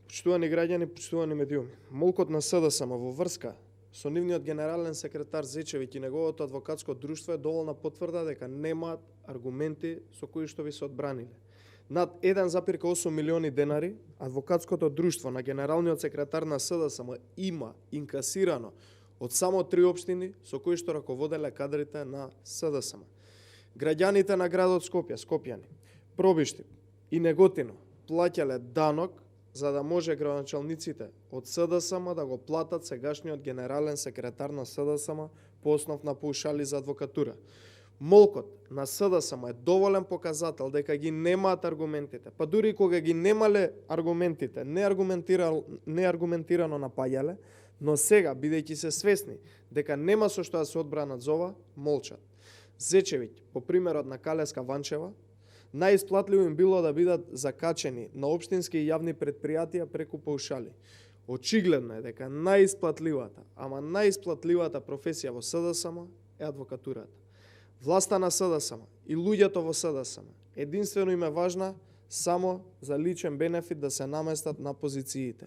Почитувани граѓани, почитувани медиуми, молкот на СДСМ во врска со нивниот генерален секретар Зечевиќ и неговото адвокатско друштво е доволна потврда дека немаат аргументи со кои што би се одбраниле. Над 1,8 милиони денари адвокатското друштво на генералниот секретар на СДСМ има инкасирано од само 3 општини со кои што раководеле кадрите на СДСМ. Граѓаните на градот Скопје, Скопјани, Пробишти и Неготино плаќале данок за да може градоначалниците од СДСМ да го платат сегашниот генерален секретар на СДСМ по основ на паушали за адвокатура. Молкот на СДСМ е доволен показател дека ги немаат аргументите, па дури кога ги немале аргументите, неаргументирано напаѓале, но сега, бидејќи се свесни дека нема со што да се одбранат за ова, молчат. Зечевиќ, по примерот на Калеска Ванчева, најисплатливо им било да бидат закачени на општински и јавни предпријатија преку паушали. Очигледно е дека најисплатливата професија во СДСМ е адвокатурата. Власта на СДСМ и луѓето во СДСМ единствено им е важна само за личен бенефит да се наместат на позициите.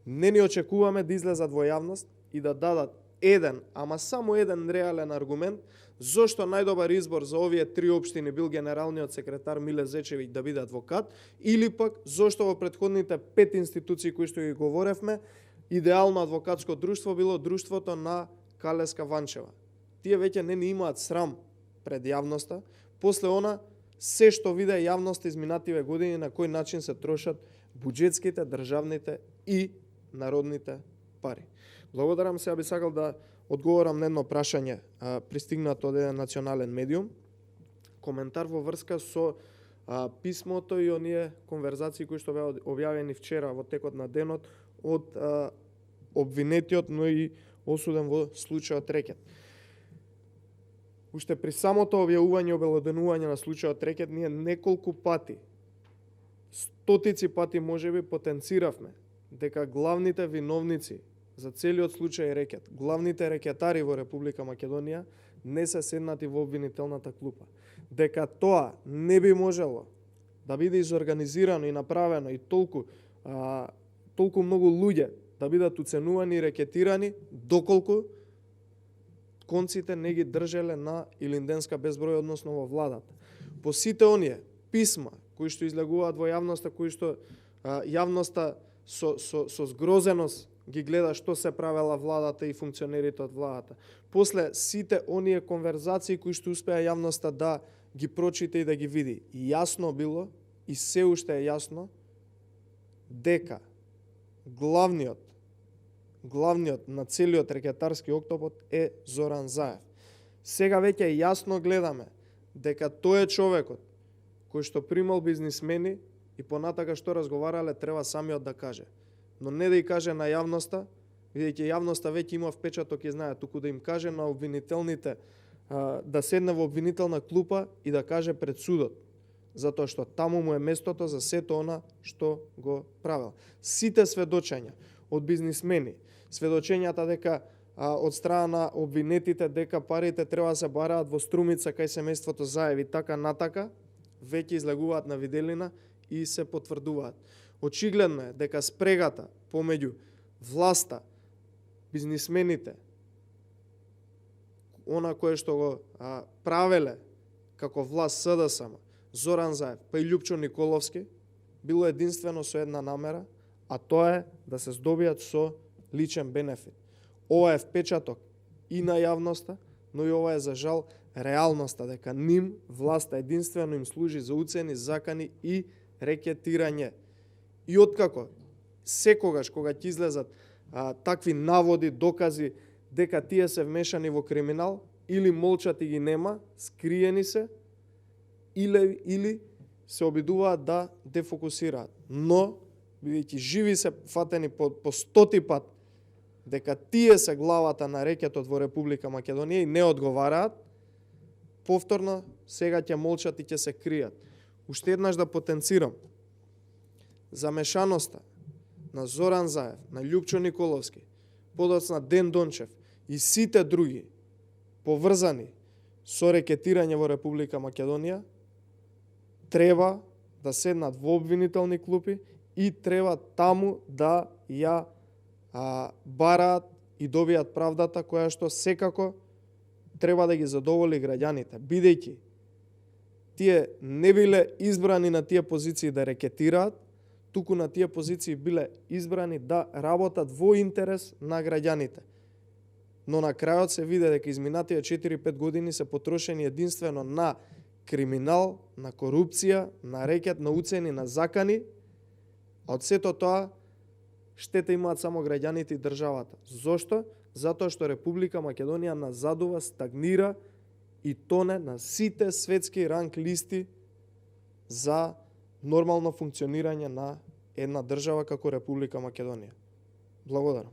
Не ни очекуваме да излезат во јавност и да дадат еден, ама само еден реален аргумент зошто најдобар избор за овие 3 општини бил генералниот секретар Миле Зечевиќ да биде адвокат, или пак зошто во претходните 5 институции кои што ги говоревме, идеално адвокатско друштво било друштвото на Калеска Ванчева. Тие веќе не ни имаат срам пред јавноста, после она се што виде јавноста изминативе години на кој начин се трошат буџетските, државните и народните пари. Благодарам, сега би сакал да одговорам на едно прашање пристигнато од еден национален медиум. Коментар во врска со писмото и оние конверзации кои што беа објавени вчера во текот на денот од обвинетиот, но и осуден во случајот Рекет. Уште при самото објавување и обелоденување на случајот Рекет, ние неколку пати, стотици пати можеби, потенциравме дека главните виновници за целиот случај Рекет, главните рекетари во Република Македонија, не се седнати во обвинителната клупа. Дека тоа не би можело да биде изорганизирано и направено и толку многу луѓе да бидат уценувани и рекетирани, доколку конците не ги држеле на Илинденска безброј, односно во владата. По сите оние писма кои што излегуваат во јавноста, кои што јавноста со згрозеност ги гледа што се правела владата и функционерите од владата. После сите оние конверзации кои што успеа јавноста да ги прочита и да ги види, јасно било и се уште е јасно дека главниот на целиот рекетарски октопод е Зоран Заев. Сега веќе јасно гледаме дека тој е човекот кој што примал бизнисмени и понатака што разговарале треба самиот да каже. Но не да и каже на јавноста, бидејќи јавноста веќе има впечаток и знае, туку да им каже на обвинителните, да седне во обвинителна клупа и да каже пред судот, затоа што таму му е местото за сето она што го правел. Сите сведочења од бизнисмени, сведочењата дека од страна на обвинетите дека парите треба да се бараат во Струмица кај семејството Заев и така натака, веќе излегуваат на виделина и се потврдуваат. Очигледно е дека спрегата помеѓу власта, бизнисмените, она кое што го правеле како власт СДСМ, Зоран Заев, па и Љупчо Николовски, било единствено со една намера, а тоа е да се здобијат со личен бенефит. Ова е впечаток и на јавноста, но и ова е за жал реалноста, дека ним власта единствено им служи за уцени, закани и рекетирање. И откако секогаш кога ќе излезат такви наводи, докази дека тие се вмешани во криминал, или молчат и ги нема, скриени се, или се обидуваат да дефокусираат. Но, бидејќи живи се фатени по стоти пат дека тие се главата на рекетот во Република Македонија и не одговараат, повторно сега ќе молчат и ќе се кријат. Уште еднаш да потенцирам, замешаноста на Зоран Заев, на Љупчо Николовски, подоцна Ден Дончев и сите други поврзани со рекетирање во Република Македонија, треба да седнат во обвинителни клупи и треба таму да ја бараат и добијат правдата која што секако треба да ги задоволи граѓаните, бидејќи тие не биле избрани на тие позиции да рекетираат, туку на тие позиции биле избрани да работат во интерес на граѓаните. Но на крајот се виде дека изминатите 4-5 години се потрошени единствено на криминал, на корупција, на рекет, на уцени, на закани, а од сето тоа штета имаат само граѓаните и државата. Зошто? Затоа што Република Македонија назадува, стагнира и тоне на сите светски ранг листи за нормално функционирање на една држава како Република Македонија. Благодарам.